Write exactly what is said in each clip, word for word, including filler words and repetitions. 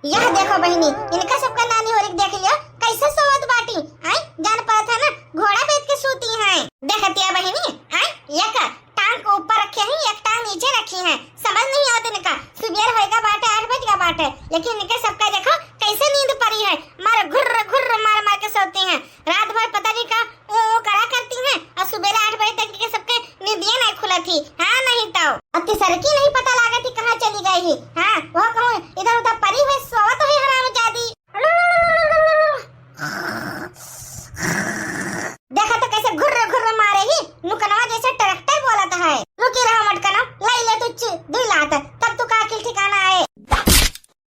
यह देखो बहिनी, इनका सबका नानी होरिक देख लियो, कैसे सोवत बाटी, आय? जान पड़त है ना, घोड़ा बेच के सोती हैं। देखतिया बहिनी, आय? एक टांग के ऊपर रखे हैं, एक टांग नीचे रखी हैं, समझ नहीं आवत इनका। सुबेर होएगा बाटे, आठ बज गया बाटे, लेकिन इनके सबका देखो कैसे नींद परी है, मार घुर्र घुर्र मार मार के सोती हैं। रात भर पता नहीं का ऊ ऊ करा करती हैं और सुबेरे आठ बजे तक के सबके नींदिये नहीं खुलत ही। हाँ, नहीं तो। अब तिसरकी नहीं पता लागत ही कहाँ चली गई ही। हाँ, वह कहूँ इधर उधर परी हुई, सोवत हुई हरामजादी। देखा तो कैसे घुर्र घुर्र मारे ही, नुकनवा जैसे ट्रैक्टर बोलत है। रुकी रहो मटकनो, लाई ले तू ची-, दुई लात, तब तू का अकिल ठिकाना आए।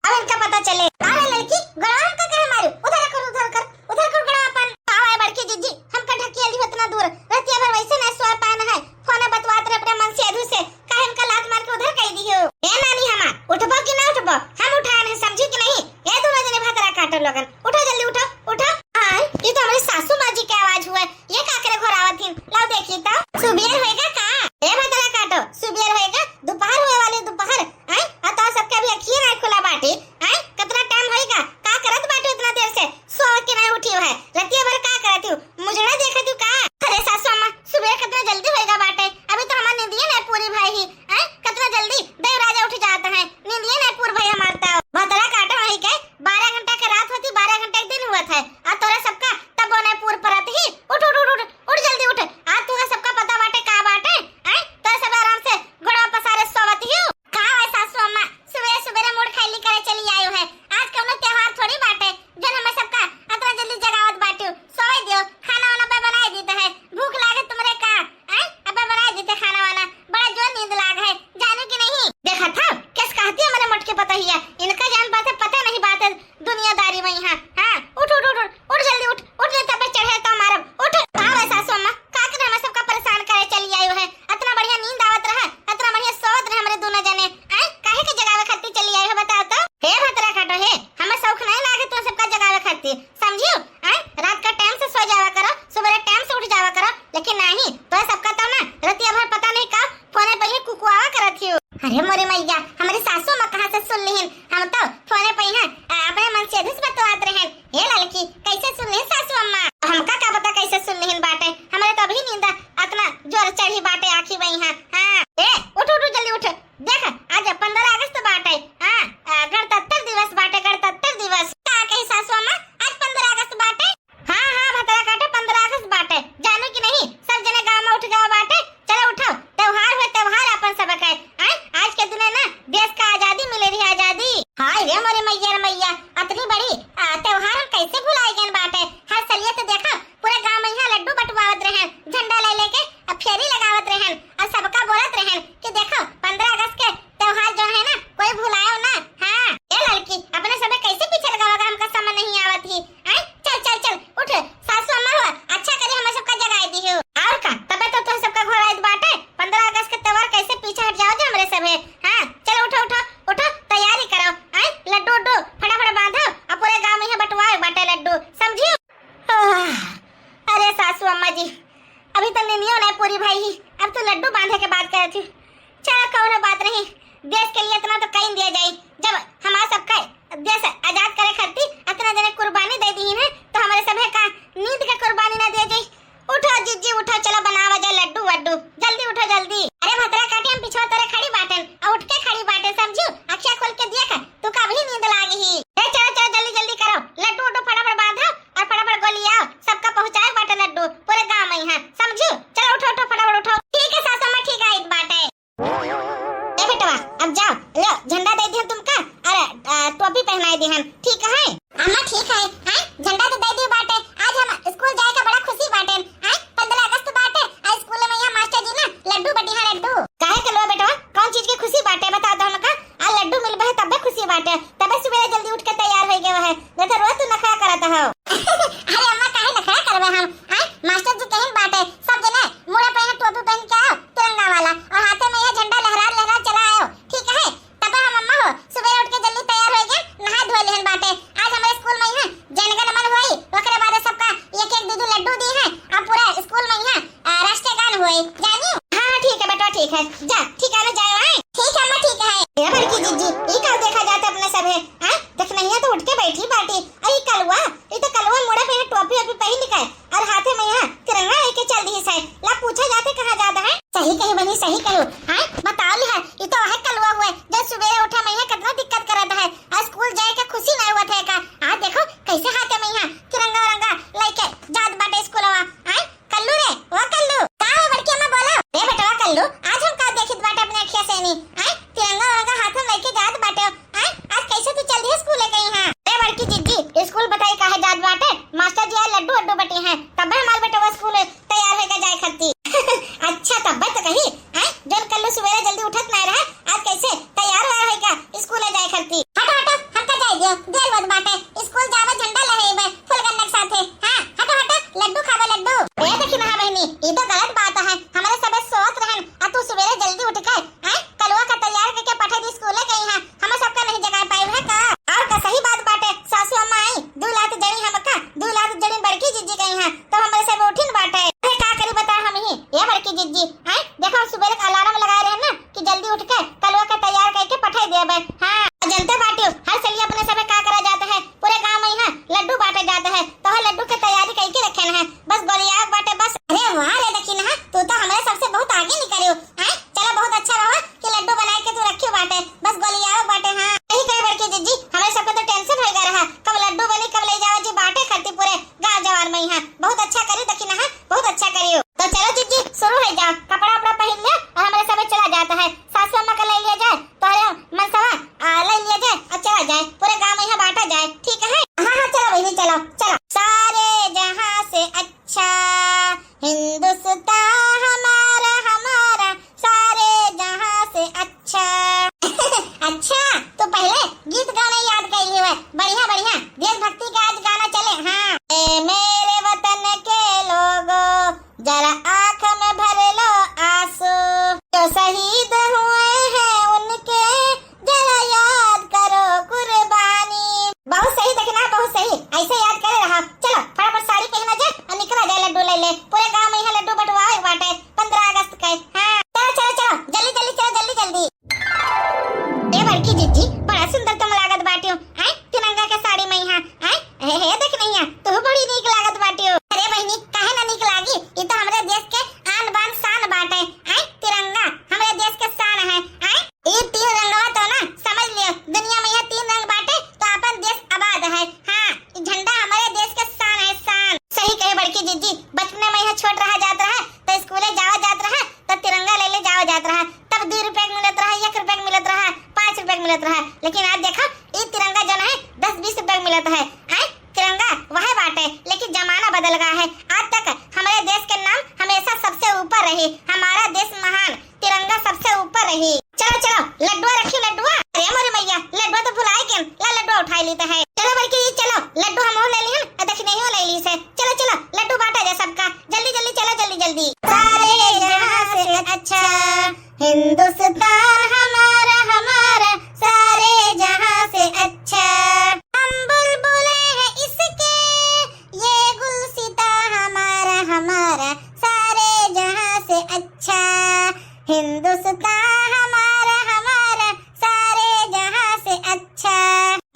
अब इनका पता चले। अरे लड़की, गोड़वा हमका काहे मारू? उधर कर, उधर कर, उधर कर गोड़वा अपन। का है बड़की जीजी, हमका ढकेल दी उतना दूर। रतिया भर वैसे ना सोए पान है। फोन बतवात रहे अपने मन से अधू से। काहे हमका लात मार के उधर कह दी हो? ए नानी हमार, उठबो कि ना उठबो? हम उठान है, समझी कि नहीं? ए दोनों जने भतरा काटो लोगन। उठो जल्दी उठो, उठो। हाँ, ये तो हमारे सासू माँ जी के आवाज हुआ है। ये का करे घोरावत हिन? लाओ देखी तो। सुबेर होएगा का? ए भतरा काटो, सुबेर होएगा? दोपहर हुए वाली दोपहर। आय? आ तो सबके अभी अखिए ना खुला बाटे। आय? कितना टाइम होइगा? का करत बाटे उतना देर से? सो के नहीं उठी है। रतिया भर का करत हूँ? मुझे ना देखत हूँ का? अरे सासू अम्मा, सुबह कितना जल्दी होइगा बाटे। अभी तो हमार नींदिये नहीं पूरी भई ही। आय? कितना जल्दी देव राजा उठ जाता है। नींदिये नहीं पूर भई हमार तो। भतरा काटो वही के, बारह घंटा के रात होती, बारह घंटा के दिन हुआ था। आ तोरा सबका तब वो नहीं पूर परत ही। उठ, उठ, उठ, उठ, उठ जल्दी उठ। आज तू सबका पता बाटे का बाटे? आय? तो सब आराम से घोड़ा पसारे सोवत ही। का है सासू अम्मा, सुबेरे सुबेरे मूड़ खैली करे चली आयो है। आज कौनो त्योहार थोड़ी बाटे, जौन हमें सबका अतना जल्दी जगावत बाटू। सोवे दियो, खाना वाना पे बनाए देते है। भूख लागे तुमरे का? आय? अबे बनाए देते खाना वाना। बड़ा जोर नींद लाग है, जानू कि नहीं? देखा था, कैस कहती है मेरे मोटके पतोहिया, इनका जान बात है, पता नहीं बात है दुनियादारी में यहाँ। हाँ, उठ, उठ, उठ, उठ, उठ जल्दी उठ, उठ नहीं तबे चढ़े तो मारब। उठ, का है सासू अम्मा, का करे हमें सबका परेशान करे चली आयो है? अतना बढ़िया नींद आवत रहा, अतना बढ़िया सोवत रहे हमरे दोनों जने। आय, काहे के जगावे खातिर चली आयो है, बताओ तो? हे भतरा काटो हे, हमें शौक नहीं लागे तो सबका जगावे खातिर, समझियो? आय, रात का टाइम से सो जावा करो, सुबह टाइम से उठ जावा करो, लेकिन नहीं, तो सबका तो ना रतिया भर पता नहीं कब फोने पे ही कुकुआवा करत हियो। अरे मोरे मैया, हमारी सासू माँ कहाँ से सुन लिहिन? हम तो फोने पे ही, आ, अपने मन से अधीस बतवात रहन। हे ललकी, कैसे सुन लिहिन सासू अम्मा? हमका का पता कैसे सुन लिहिन बाटे, हमरे तो अभी नींद अतना जोर चढ़ी बाटे आँखी बई है। हाँ, ए, उठ, उठ, जल्दी उठ। देख, आज पन्द्रह अगस्त बाटे। हाँ, आ, गणतंत्र दिवस बाटे, गणतंत्र दिवस। का कही सासू अम्मा, आज पन्द्रह अगस्त बाटे? हाँ, हाँ, भतरा काटो, पन्द्रह अगस्त बाटे। जानू कि नहीं, सब जने गाँव में उठ गवा बाटे। चलो उठो, त्योहार हुए, त्योहार अपन सबके। आय, आज के दिने ना देश का आजादी मिले रही, आजादी। हाय रे मोरे मैया रे मैया, अतनी बड़ी, आ, त्योहार हम कैसे भुलाए गए बाटे। हर सलियत देखा, पूरे गाँव में यहाँ लड्डू बंटवावत रहन, झंडा ले लेके अब फेरी लगावत रहन और सबका बोलत रहन कि देखो, पन्द्रह अगस्त के त्योहार जो है ना, कोई भुलायो ना। हाँ, ए लड़की, अपने सबे कैसे पीछे लगावा का हमका समझ नहीं आवत ही। आय, चल, चल, चल, उठ, सासू अम्मा हो, अच्छा करे हमें सबका जगाए दी हो। और का, तबे तो तुम सबका घोराइत बाटे, पन्द्रह अगस्त के त्योहार कैसे पीछे हट जाओ जो हमरे सबे। हाँ, चलो उठो, उठो, उठो, तैयारी करो। आय, लड्डू उड्डू फटाफट बांधो और पूरे गांव में यहाँ बंटवाओ बाटे लड्डू, समझियो? आह, अरे सासू अम्मा जी, अभी तो निनियो नहीं पूरी भई ही, अब तो लड्डू बांधे के बात करत ही। चलो कौनो बात नहीं, देश के लिए इतना तो कई दिया जाए। जब हमारा सबका देश आजाद करे खातिर इतना जने कुर्बानी दे दी है, तो हमारे सभे का नींद के कुर्बानी ना दिया जाए। उठो जीजी उठो, चलो बनावा जाए लड्डू वड्डू, जल्दी उठो जल्दी। अरे भतरा काटी, हम पिछवा तोरे खड़ी बाटेन, और उठ के खड़ी बाटेन, समझू? अखिया खोल के देख, तू का अभी नींद लागी ही। ए चलो चलो जल्दी जल्दी करो, लड्डू उड्डू फटाफट बांधो और फटाफट गोली आओ, सबका पहुंचाए बाटे लड्डू पूरे गांव में यहाँ, समझू? चलो उठो उठो फटाफट उठो। ठीक है सासू अम्मा, ठीक है, आइत बाटे। ए बेटवा, अब जाओ, लो झंडा दे दिहन तुमका, अरे अ, टोपी पहनाए दिहन, ठीक है? अम्मा ठीक है, हैं? झंडा तो दे दियो बाटे, आज हम स्कूल जाए का बड़ा खुशी बाटे, हैं? पन्द्रह अगस्त बाटे, आज स्कूल में यहाँ मास्टर जी ना लड्डू बटी है लड्डू। काहे के लो बेटवा, कौन चीज की खुशी बाटे बताओ तो हमका? आ लड्डू मिलबे है तबे खुशी बाटे, तबे सुबह जल्दी उठ के तैयार हो गए है, नहीं तो रोज तू नखरा करत हो। अरे अम्मा काहे नखरा करबे हम, हैं? मास्टर जी कहिन बाटे सब जने मुड़ा पहने टोपी पहन के आओ तिरंगा वाला और हाथे में ये झंडा लहरा लहरा चला आयो, ठीक है? तब हम अम्मा हो सुबह उठ के जल्दी तैयार हो गया, नहा धो लेहन बाटे। आज हमारे स्कूल में यहाँ जन गण मन होई, ओकरे बाद सबका एक एक दू दू लड्डू दी है और पूरा स्कूल में यहाँ, आ, राष्ट्रीय गान होई, जानी? हाँ हाँ ठीक है बेटा, ठीक है, जा ठिकाने जाए आए। ठीक है अम्मा, ठीक है। ए बड़की जीजी, ई का देखा जाता अपने सब है, हाँ? देख नहीं यहाँ बांटा जाए, ठीक है? हाँ, हाँ, चलो बहिनी, चलो, चलो। सारे जहाँ से अच्छा हिंदुस्तान हमारा, हमारा, सारे जहाँ से अच्छा। अच्छा, तू पहले गीत गाना याद कइली हुए। बढ़िया, बढ़िया, देशभक्ति का आज गाना चले। हाँ। ए मेरे वतन के लोगो, जरा आँख में भर लो आंसू, जो शहीद हुए हैं उनके, जरा याद करो कुर्बानी। बहुत सही देखना, बहुत सही, ऐसे याद करे रहा। चलो फटाफट साड़ी पहना जाए और निकला जाए लड्डू लइले। पूरे गांव में यहाँ लड्डू बंटवावे के बाटे पन्द्रह अगस्त के। हाँ, चलो, चलो, चलो, जल्दी, जल्दी, चलो, जल्दी, जल्दी। ए बड़की जिज्जी, बड़ा सुंदर तुम लागत बाटियो, आय, तिरंगा के साड़ी में यहाँ, आय, हे, हे, देख नैया, तू बड़ी नीक लागत बाटियो। अरे बहिनी, काहे ना नीक लागी? ई तो हमरे देश के आन बान शान बाटे, आय, तिरंगा हमरे देश के शान है, आय। ई तीन रंगवा तो ना, समझ लियो, दुनिया में यहाँ तीन रंग बाटे, तो अपन देश आबाद है। हाँ, ई झंडा हमरे देश के शान है, शान। सही कहे बड़की जिज्जी, बचपने में यहाँ छोट रहा जात रहा, तो स्कूले जावा जात रहा, तो तिरंगा लइले जावा जात रहा। तब दो रुपया के मिलत रहा, एक रुपया के मिलत रहा, पाँच रुपया के मिलत रहा। लेकिन आज देखो, ई तिरंगा जौन है, दस बीस रुपया के मिलत है। आय, तिरंगा वह बाटे, लेकिन जमाना बदल गया है। आज तक हमरे देश के नाम हमेशा सबसे ऊपर रही। हमारा देश महान, तिरंगा सबसे ऊपर रही। चलो, चलो, लड्डुआ रखी, लड्डुआ। अरे मोरी मैया, लड्डुआ तो भुलाए गए। ला, लड्डुआ उठाई लीत है। चलो बड़की, चलो, लड्डू हमहू ले लिहन, आ दक्षिणहियो ले ली से। चलो, चलो, लड्डू बांटा जाए सबका। जल्दी, जल्दी, चलो, जल्दी, जल्दी। सारे जहाँ से अच्छा हिंदुस्तान हमारा, हमारा, सारे जहाँ से अच्छा। हम बुलबुलें हैं इसके, ये गुलसिता हमारा, हमारा, सारे जहाँ से अच्छा। हिंदुस्तान हमारा, हमारा, सारे जहाँ से अच्छा।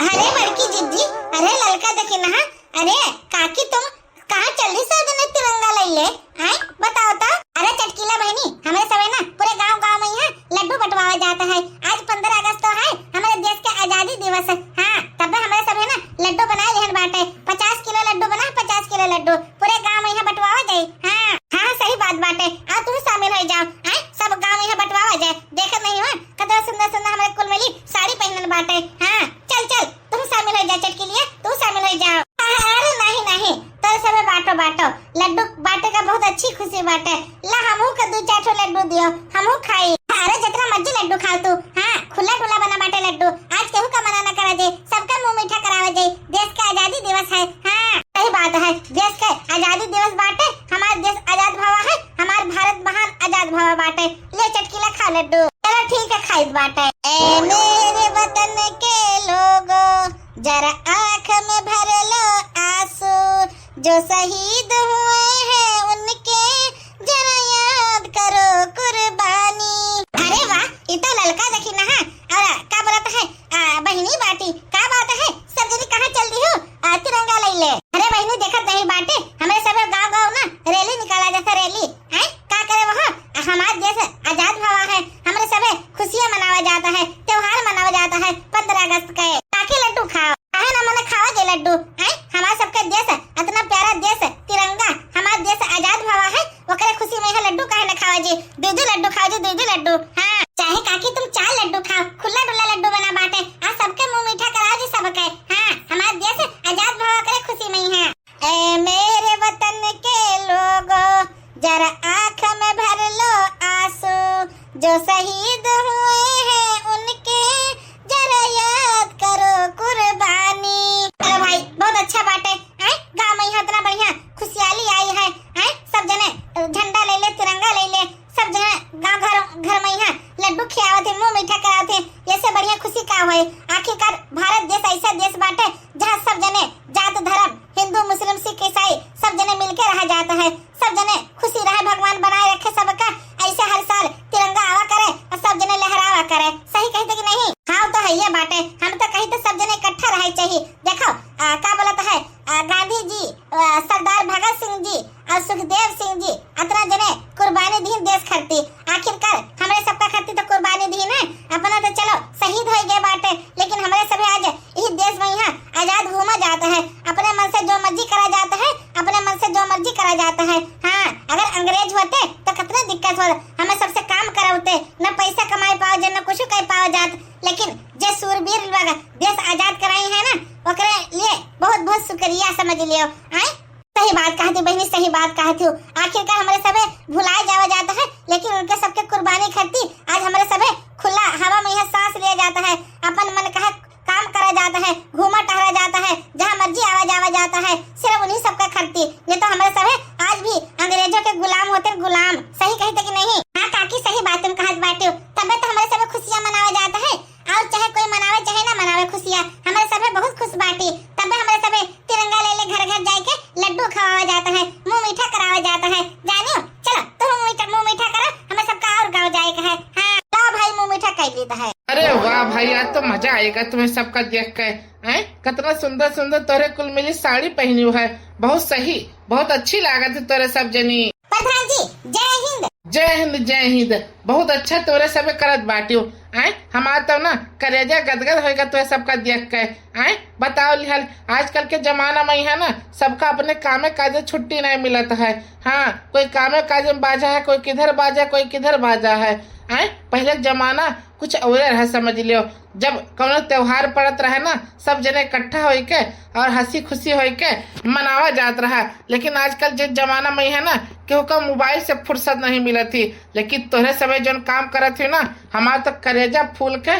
अरे बड़की जिज्जी, अरे ललका देखी ना, अरे काकी तुम कहाँ चल रही सब जने तिरंगा लइले? आय, बताओ तो। अरे चटकीला बहिनी, हमरे सबे ना पूरे गांव गांव में यहाँ लड्डू बंटवावा जात है। आज पन्द्रह अगस्त तो है, हमरे देश के आजादी दिवस। हाँ, तब हमरे सबे ना लड्डू बनाए लिहन बाटे। पचास किलो लड्डू बना, पचास किलो लड्डू पूरे गांव में यहाँ बंटवावा जाए। हाँ, हाँ, हाँ, सही बात बाटे। आ तू शामिल हो जाओ। आय, सब गांव में यहाँ बंटवावा जाए। देखत नहीं हो, कितना सुंदर सुंदर हमरे कुल मिली साड़ी पहनल बाटे। हाँ, चल, चल, तू शामिल हो जा, चटकीलिया, तू शामिल हो जाओ। अरे नहीं, नहीं, तोरे सबे बांटो, बांटो। लड्डू बांटे का बहुत अच्छी खुशी बाटे। ला, हमहू के दू चार ठो लड्डू दियो, हमहू खाई। अरे जितना मर्जी लड्डू खाओ तू। हाँ, खुला डुला बना बाटे लड्डू। आज केहू का मना न करा जाए, सबका मुंह मीठा करावे जाए। देश का आजादी दिवस है। हाँ, सही बात है, देश के आजादी दिवस बाटे। हमार देश आजाद भवा है, हमार भारत महान आजाद भवा बाटे। ले चटकीला खा लड्डू। चलो ठीक है, खाइत बाटे। ए मेरे वतन के लोगो, जरा आँख में भर लो आंसू, जो शहीद हुए हैं उनके, जरा याद करो कुर्बानी। अरे वाह, ई तो ललका देखी ना, हाँ। और का बोलत है, आ, बहिनी बाटी, का बात है, सब जनी कहाँ चल दी हो? आ, तिरंगा लइले। अरे बहिनी, देखत नहीं बाटे, हमरे सब गांव गांव ना रैली निकाला जाता, रैली। हैं? का करे वहाँ? आ, हमार देश आजाद भवा है, हमरे सबे खुशियाँ मनावा जाता है, त्योहार मनावा जाता है पन्द्रह अगस्त के। ताके लड्डू खाओ, काहे ना मने खावा जे लड्डू? हैं? हमार सबके देश, इतना प्यारा देश, तिरंगा, हमार देश आजाद भवा है, ओकरे खुशी में यहाँ लड्डू काहे ना खावा जी? दू दू लड्डू खाओ जी, दू दू लड्डू। हाँ, चाहे काकी तुम चार लड्डू खाओ, खुला डुला लड्डू बना बाटे, आ सबके मुंह मीठा कराओ जी सबके। हाँ, हमार देश आजाद भवा, ओकरे खुशी में यहाँ। ए मेरे वतन के लोगो, जरा आँख में भर लो आंसू, जो शहीद हुए हैं उनके, जरा याद करो कुर्बानी। अरे भाई, बहुत अच्छा बाटे, आय, गाँव में यहाँ इतना बढ़िया खुशियाली आई है, आय, सब जने झंडा लइले, तिरंगा लइले, सब जने गाँव घर, घर में यहाँ लड्डू खियावत है, मुंह मीठा करावत है, ऐसे बढ़िया खुशी का होए? आखिरकार भारत देश ऐसा देश बाटे, जहाँ सब जने जात धर्म, हिंदू, मुस्लिम, सिख, ईसाई, सब जने मिलके रहा जाता है। सब जने खुशी रहे, भगवान बनाए रखे सबका। ऐसे हर साल तिरंगा आवा करे और सब जने लहरावा करे। सही कही थे कि नहीं? हाँ, तो है ये बाटे। हम तो कही तो सब जने इकट्ठा रहे चाहिए। देखो, आ, का बोलत है, आ, गांधी जी, आ, सरदार भगत सिंह जी और सुखदेव सिंह जी अतना जने कुर्बानी दीन देश खातिर। आखिरकार हमरे सबका खातिर तो कुर्बानी दीन है। अपना तो चलो शहीद हो गए बाटे, लेकिन हमरे सभी आज यही देश में यहाँ आजाद घूमा जाता है। अपने मन से जो मर्जी करा जाता है, अपने मन से जो मर्जी करा जाता है। हाँ, अगर अंग्रेज होते तो कितना दिक्कत होत, हमें सबसे काम करावते, न पैसा कमाए पाओ जात, न कुछ कर पाओ जात। लेकिन जे सूरवीर लोग देश आजाद कराए है ना, ओकरे लिए बहुत बहुत शुक्रिया समझ लियो। आए, सही बात कहत हूँ बहिनी, सही बात कहत हूँ। आखिरकार हमरे सभे भुलाए जावा जात है, लेकिन उनके सबके कुर्बानी खातिर आज हमरे सभे खुला हवा में यहाँ सांस लिया जात है, अपन मन कहा काम करा जात है, घूमा टहरा जात है, जहाँ मर्जी आवा जावा जात है, सिर्फ उन्हीं सबका खातिर। नहीं तो हमरे सभे आज भी अंग्रेजों के गुलाम होते, गुलाम। सही कही थे कि नहीं? हाँ काकी, सही बात तुम कहत बाटे। तबे तो हमरे सभे खुशियाँ मनावा जात है, और चाहे कोई मनावे चाहे ना मनावे खुशियाँ, हमरे सभे बहुत खुश बाटी। तबे हमरे सभे तिरंगा ले ले घर घर जाए के लड्डू खवावा जात है, मुँह मीठा करावा जात है। जानियो, चलो तुम मुँह मीठा, मुँह मीठा करो, हमें सबका और गाँव जाए के है। हाँ, ला भाई, मुँह मीठा कर लेता है। अरे वाह भाई, आज तो मजा आएगा तुम्हें सबका देख के। हैं, कितना सुंदर सुंदर तोरे कुल मिली साड़ी पहनी हुआ है, बहुत सही, बहुत अच्छी लागत है तोरे सब जनी। प्रधान जी, जय हिंद। जय हिंद, जय हिंद। बहुत अच्छा तोरे सबे करत बाटियो। आए, हमार तो ना करेजा गदगद होएगा तोरे सबका देख के। आए, बताओ लिहल, आजकल के जमाना में है ना, सबका अपने कामे काजे छुट्टी नहीं मिलत है। हाँ, कोई कामे काजे में बाझा है, कोई किधर बाझा, कोई किधर बाझा है। आए, पहले के जमाना कुछ और रहा, समझ लियो। जब कौनो त्योहार पड़त रहे ना, सब जने इकट्ठा होई के और हंसी खुशी होई के मनावा जात रहा। लेकिन आजकल जिस जमाना में है ना, केहू का मोबाइल से फुर्सत नहीं मिलत थी, लेकिन तोहरे सबे जौन काम करत ही ना, हमार तो करेजा फूल के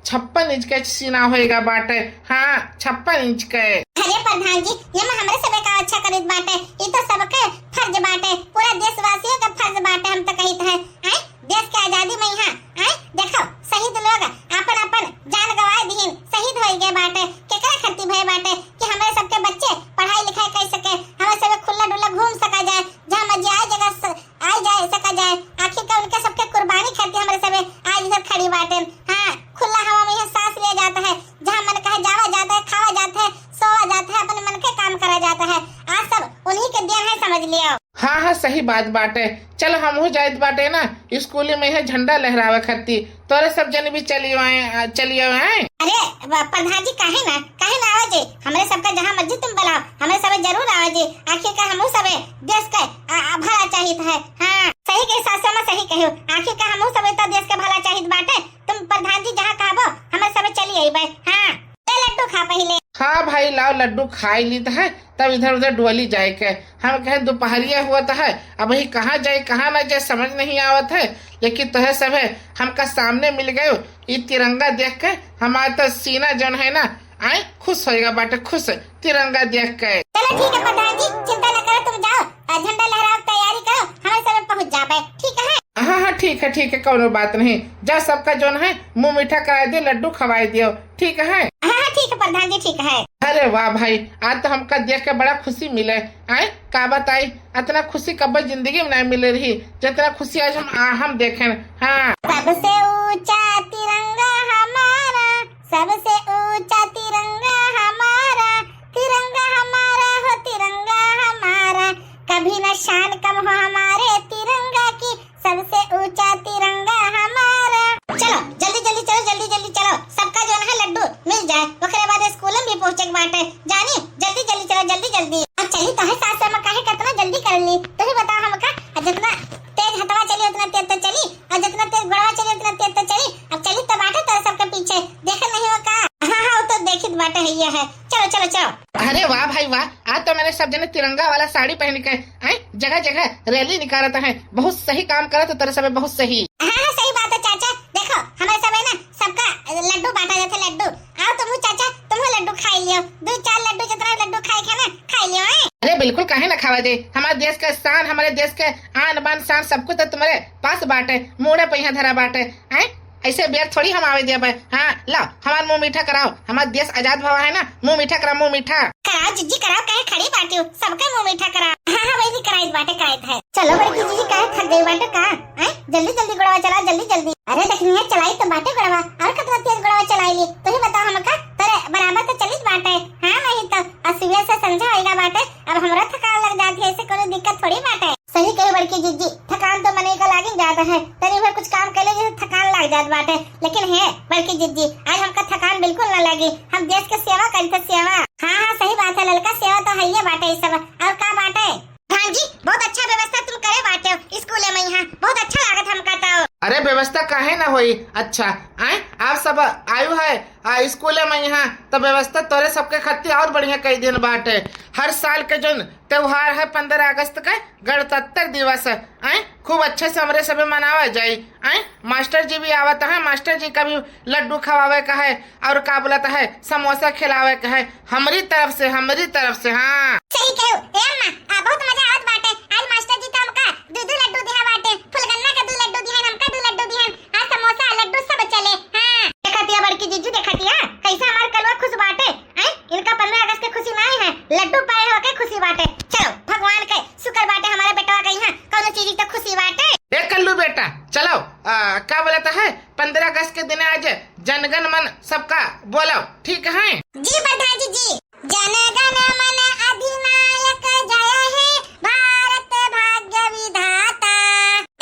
छप्पन इंच के सीना होएगा बाटे। हाँ, छप्पन इंच के। अरे प्रधान जी, ये में हमरे सबे का अच्छा करित बाटे, ई तो सबके फर्ज बाटे, पूरा देशवासियों का फर्ज बाटे, हम तो कहित है। आए, देश के आजादी में यहाँ, आए, देखो, शहीद लोग अपन अपन जान गंवाए दिहिन, शहीद होई गए बाटे। केकरा खातिर भय बाटे? कि हमरे सबके बच्चे पढ़ाई लिखाई कर सके, हमरे सबे खुला डुला घूम सका जाए, जहाँ मर्जी आए जगह स-, आए जाए सका जाए। आखिर का उनके सबके कुर्बानी खातिर हमरे सबे आज इधर खड़ी बाटे। हाँ, खुला हवा में यहाँ सांस लिया जाता है, जहाँ मन कहे जावा जाता है, खावा जाता है, सोवा जाता है, अपने मन के काम करा जाता है। आज सब उन्हीं के देन है, समझ लियो। हाँ, हाँ, सही बात बाटे। चलो, हमहू जाइत बाटे ना, स्कूल में है झंडा लहरावे खातिर। तोरे सब जन भी चलियो आए, आ, चलियो आए। अरे, ब-, प्रधान जी, काहे ना, काहे ना आवे जे? हमरे सबका जहाँ मर्जी तुम बुलाओ, हमरे सबे जरूर आवे जे। आखिर का हमहू सबे देश के, आ, आ, भला चाहित है। हाँ, सही के सासू माँ सही कहो। आखिर का हमहू सबे तो देश के भला चाहित बाटे। तुम प्रधान जी जहाँ कहबो, हमरे सबे चली अइबे। हाँ, ले लड्डू खा पहिले। हाँ भाई, लाओ लड्डू खाई लीत है। तब इधर उधर डोली जाए के। हम कहे दोपहरिया हुआ तो है, अब ही कहाँ जाए कहाँ ना जाए समझ नहीं आवत है। लेकिन तोहे सब है, हमका सामने मिल गए, ई तिरंगा देख के हमार तो सीना जौन है ना, आए खुश होएगा बाटे, खुश तिरंगा देख के। चलो ठीक है प्रधान जी, चिंता न करो, तुम जाओ और झंडा लहराओ, तैयारी करो, हमें समय पहुँच जाबे, ठीक है? हाँ, हाँ, ठीक है, ठीक है, कौनो बात नहीं। जा सबका जौन है मुँह मीठा कराए दे, लड्डू खवाए दियो, ठीक है? हाँ, हाँ, ठीक है प्रधान जी, ठीक है। अरे वाह भाई, आज तो हमका देख के बड़ा खुशी मिले। आए, का बताई, इतना खुशी कब्बे जिंदगी में नहीं मिले रही, जितना खुशी आज हम, आ, हम देखें। हाँ। सबसे ऊंचा तिरंगा हमारा, सबसे ऊंचा तिरंगा हमारा, तिरंगा हमारा हो तिरंगा हमारा, कभी न शान कम हो हमारे तिरंगा की, सबसे ऊंचा तिरंगा हमारा। चलो जल्दी जल्दी चलो, जल्दी जल्दी चलो, सबका जौन है लड्डू मिल जाए, ओकरे बाद स्कूल में भी पहुँचे के बाटे। जानी, जल्दी जल्दी चलो, जल्दी जल्दी। अब चली तो है सास, हम काहे कितना जल्दी कर ली, तू ही बताओ हमका। अब जितना तेज हथवा चली उतना तेज तो चली, और जितना तेज गोड़वा चली उतना तेज तो चली। अब चली तो बाटे तोरे सबके पीछे, देखत नहीं हो का? हाँ, हाँ, वो तो देखित बाटे है, ये है। चलो, चलो, चलो। अरे वाह भाई वाह, आज तो मैंने सब जने तिरंगा वाला साड़ी पहन के, हैं, जगह जगह रैली निकालत है। बहुत सही काम करत हो तोरे सबे, बहुत सही। हाँ, हाँ, सही बात है चाचा। देखो, हमारे सब है ना, सबका लड्डू बांटा जाते, लड्डू। आओ तुम चाचा, तुम लड्डू खाई लियो, दो चार लड्डू, जितना लड्डू खाए के ना, खाई लियो, हैं? अरे बिल्कुल, काहे ना खावा दे। हमारे देश का शान, हमारे देश के आन बान शान सब कुछ तो तुम्हारे पास बाटे, मूड़े पे यहाँ धरा बाटे, हैं? ऐसे बेर थोड़ी हम आवे देबे। हाँ, लाओ, हमार मुंह मीठा कराओ, हमार देश आजाद भवा है ना, मुंह मीठा करा, मुंह मीठा। कराओ जिज्जी कराओ, काहे खड़ी बाटियो, सबके मुंह मीठा करा। हाँ, हाँ, वही कराइत बाटे, कराइत है। चलो बड़की जीजी, काहे थक गई बाटे का? हैं? जल्दी जल्दी गोड़वा चला, जल्दी जल्दी। अरे देखनी है, चलाई तो बाटे गोड़वा, और कितना तेज गोड़वा चलाई ली, तू ही बताओ हमका, तेरे बराबर तो चलित बाटे। हाँ, वही तो, और सुबह से संझा होइगा बाटे, अब हमरा थकान लग जाती है, ऐसे कोनो दिक्कत थोड़ी बाटे। सही कहे बड़की जिज्जी, थकान तो मनई का लागिन जात है, तनी भर कुछ काम कर ले जैसे थकान लाग जात बाटे। लेकिन हे बड़की जिज्जी, आज हमका थकान बिल्कुल ना लागी, हम देश के सेवा करी थे, सेवा। हाँ, हाँ, सही बात है ललका, सेवा तो है ये बाटे, ये सब। और का बाटे? प्रधान जी, बहुत अच्छा व्यवस्था तुम करे बाटे हो स्कूल में, यहाँ बहुत अच्छा लागत हमका तो। अरे व्यवस्था काहे ना होई, अच्छा, आए आप सब आयु है, आ, स्कूले में यहाँ, त व्यवस्था तोरे सबके खातिर और बढ़िया कई दिन बाटे। हर साल के जोन त्योहार है पन्द्रह अगस्त के, गणतंत्र दिवस है, आय, खूब अच्छे से हमरे सबे मनावा जाई। आय, मास्टर जी भी आवत है, मास्टर जी का भी लड्डू खवावे का है, और का बोलत है, समोसा खिलावे का है, हमरी तरफ से, हमरी तरफ से। हाँ, सही कहो, ए अम्मा, आ, बहुत मजा आवत बाटे। आज मास्टर जी तो हमका दू दू लड्डू दिहा बाटे, फुलगन्ना का दू लड्डू दिहन, हमका दू लड्डू दिहन, आज समोसा, लड्डू सब चले। हाँ, देखतिया बड़की जीजू, देखतिया कैसे हमार कलुआ खुश बाटे। हैं? इनका पन्द्रह अगस्त के खुशी नाहीं है, लड्डू पाए होके खुशी बाटे। चलो, भगवान के शुक्र बाटे, हमारे बेटवा के यहाँ कौनो चीज तो खुशी बाटे। ए कल्लू बेटा, चलो, आ, का बोलत है, पन्द्रह अगस्त के दिन आज जनगण मन सबका बोलो, ठीक है? जी प्रधान जी, जी। जनगण मन अधिनायक जय हे भारत भाग्य विधाता।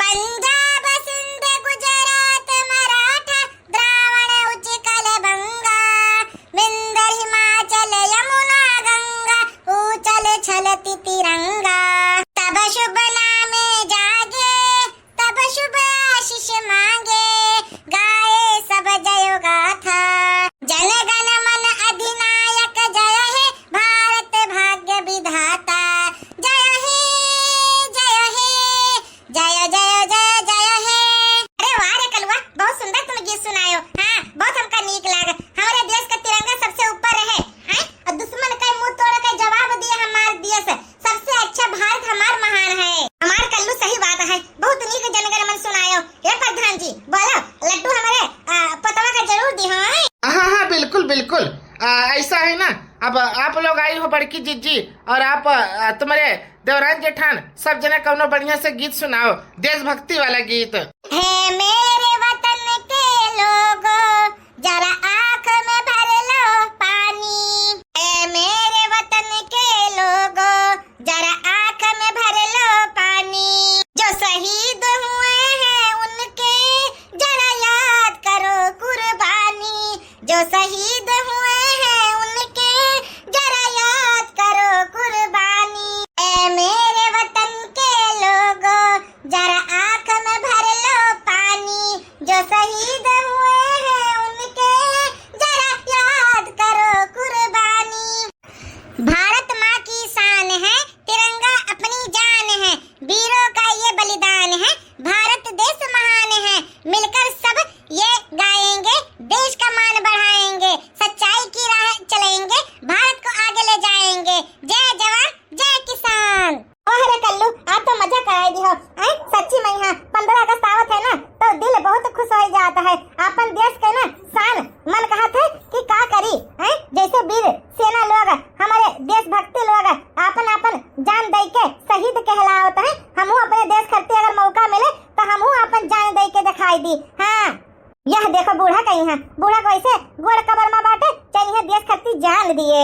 पंजाब सिंध गुजरात मराठा द्रावण उच्कल बंगा, विंध्य हिमाचल यमुना गंगा, ऊंचल छलति तिरंगा। तब शुभ नामे जागे, तब शुभ आशीष मांगे, गाए सब जय गाथा। जन गण मन अधिनायक जय हे भारत भाग्य विधाता। जय हे, जय हे, जय, जय, जय, जय हे। अरे वाह रे कलुआ, बहुत सुंदर तुम गीत सुनायो। हाँ, बहुत हमका नीक लाग। हमारे देश का तिरंगा सबसे ऊपर रहे, हैं? और दुश्मन का मुंह तोड़ के जवाब दिए हमार देश। सबसे अच्छा भारत हमार महान है। हमार कल्लू सही बात है, बहुत नीक जनगण मन सुनायो। ए प्रधान जी, बोलो, लड्डू हमारे, आ, पतवा का जरूर दिहो, हैं? हाँ, हाँ, बिल्कुल, बिल्कुल। आ, ऐसा है ना, अब आप लोग आई हो बड़की जीजी और आप, आ, तुम्हारे देवरान जेठान, सब जने कौनो बढ़िया से गीत सुनाओ, देशभक्ति वाला गीत। हे मेरे वतन के लोगों, जरा आँख में भर लो पानी। ए मेरे वतन के लोगों, जरा आँख में भर लो पानी। जो शहीद हुए हैं उनके, जरा याद करो कुर्बानी। जो शहीद हुए हैं उनके, जरा याद करो कुर्बानी। ए मेरे वतन के लोगों, जरा आँख में भर लो पानी। जो शहीद हुए हैं उनके, जरा याद करो कुर्बानी। भारत माँ की शान है, तिरंगा अपनी जान है, वीरों का ये बलिदान है, भारत देश महान है। मिलकर सब ये गाएंगे, देश का मान बढ़ाएंगे, सच्चाई की राह चलेंगे, भारत को आगे ले जाएंगे। जय जवान, जय किसान। ओह रे कल्लू, आज तो मजा कराई दिहो। आय, सच्ची में यहाँ पन्द्रह अगस्त आवत है ना, तो दिल बहुत खुश हो जात है। आपन देश के ना शान मन कहत है कि का करी, हैं? जैसे वीर सेना लोग, हमारे देशभक्ति लोग आपन आपन जान दे के शहीद कहलावत है, हमहू अपने देश खातिर अगर मौका मिले तो हमहू आपन जान दे के दिखाई दी। हाँ, यह देखो बूढ़ा कहीं है, बूढ़ा कैसे गोड़ कबर में बाटे, चाहे यह देश खातिर जान दिए।